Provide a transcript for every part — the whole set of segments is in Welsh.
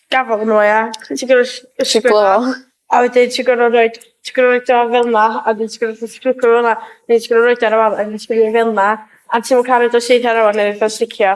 Gafal nhw ia. Ti'n gor'o' Siglo fo. A wedyn ti'n gor'o' roid ti'n gor'o' roid o fel 'na a wedyn ti'n gor'o' fatha fel 'na neu ti'n gor'o' roid o ar y wal a wedyn ti'n gor'o' fel 'na a ti'm yn ca'l roid o syth ar y wal neu neith o sticio.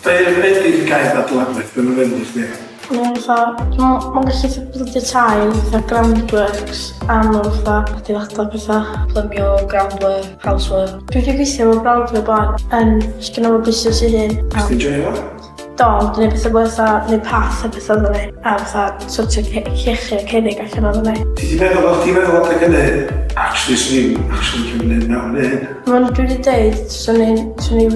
Be be 'di'r gair adeiladwaith? Be' ma'n feddwl i chdi? Mae'n fatha, mae'n gallu fatha bildio tai, fatha groundworks, a mae'n fatha adeiladu petha. Plymio, groundwork, housework. Dwi 'di gweithio efo brawd fi o blaen yn gynno fo busnes ei hun. Nes di joio fo? Do, dwi'n neud petha fwy fatha neud path a petha oedden ni, a fatha sortio llechi a cerrig allan oedden ni. Ti 'di meddwl o'ch ti'n meddwl adeg hynny, actually swn i'n actually licio mynd mewn i hyn? Wel dwi 'di deud swn i'n swn i'n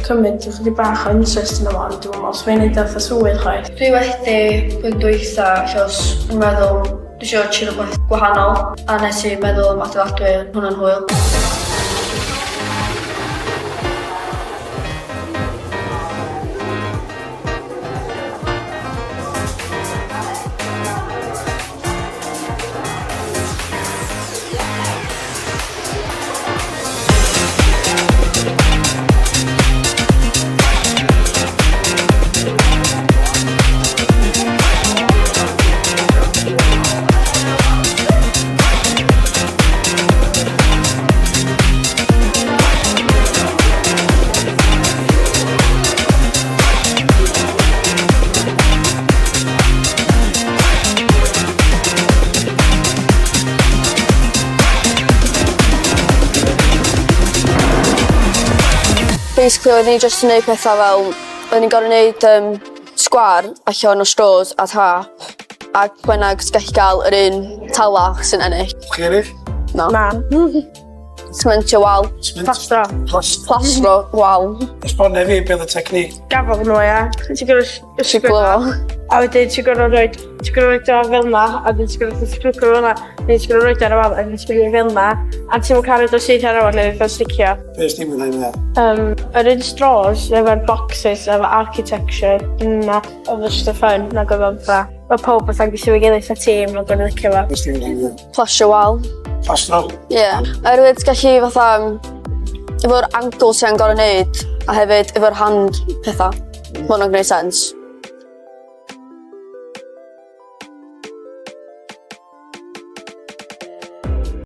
cymryd ychydig bach o interest yno fo ond dwi'm yn meddwl swn i'n neud o fatha swydd chwaith. Dwi wedi blwyddyn dwytha achos o'n i'n meddwl dwi isio trio rhywbeth gwahanol a nes i meddwl am adeiladwyr, hwnna'n hwyl. Basically oedden ni jyst yn neud petha fel oedden ni'n gor'o' neud yym sgwâr allan o straws a tâp a bynnag sy gallu ga'l yr un talach sy'n ennill. Chi ennill? Na. Na. Smentio wal. Plastro. Plastro wal. Esbonia fi be' oedd y technique. Gafal nhw ia. Ti'n gor'o' Siglo fo. A wedyn ti'n gor'o' roid ti'n gor'o' roid o fel 'na a wedyn ti'n gor'o' fatha fel 'na neu ti'n gor'o' roid o ar y wal a wedyn ti'n gor'o' fel 'na a ti'm yn ca'l roid o syth ar y wal neu neith o sticio. Be' os dim yn neud 'na? Yym yr un straws efo'r boxes efo architecture na odd o jyst yn fun nag odd o'n fatha ma' powb fatha'n gweithio efo'i gilydd fatha tîm ag o'n licio fo. Be' ti'n meddwl? Plastro wal. Plastro? Ie. Yeah. Oherwydd ti'n gallu fatha efo'r angle ti yn gorau neud a hefyd efo'r hand petha. Ma' hwnna'n gwneud sense.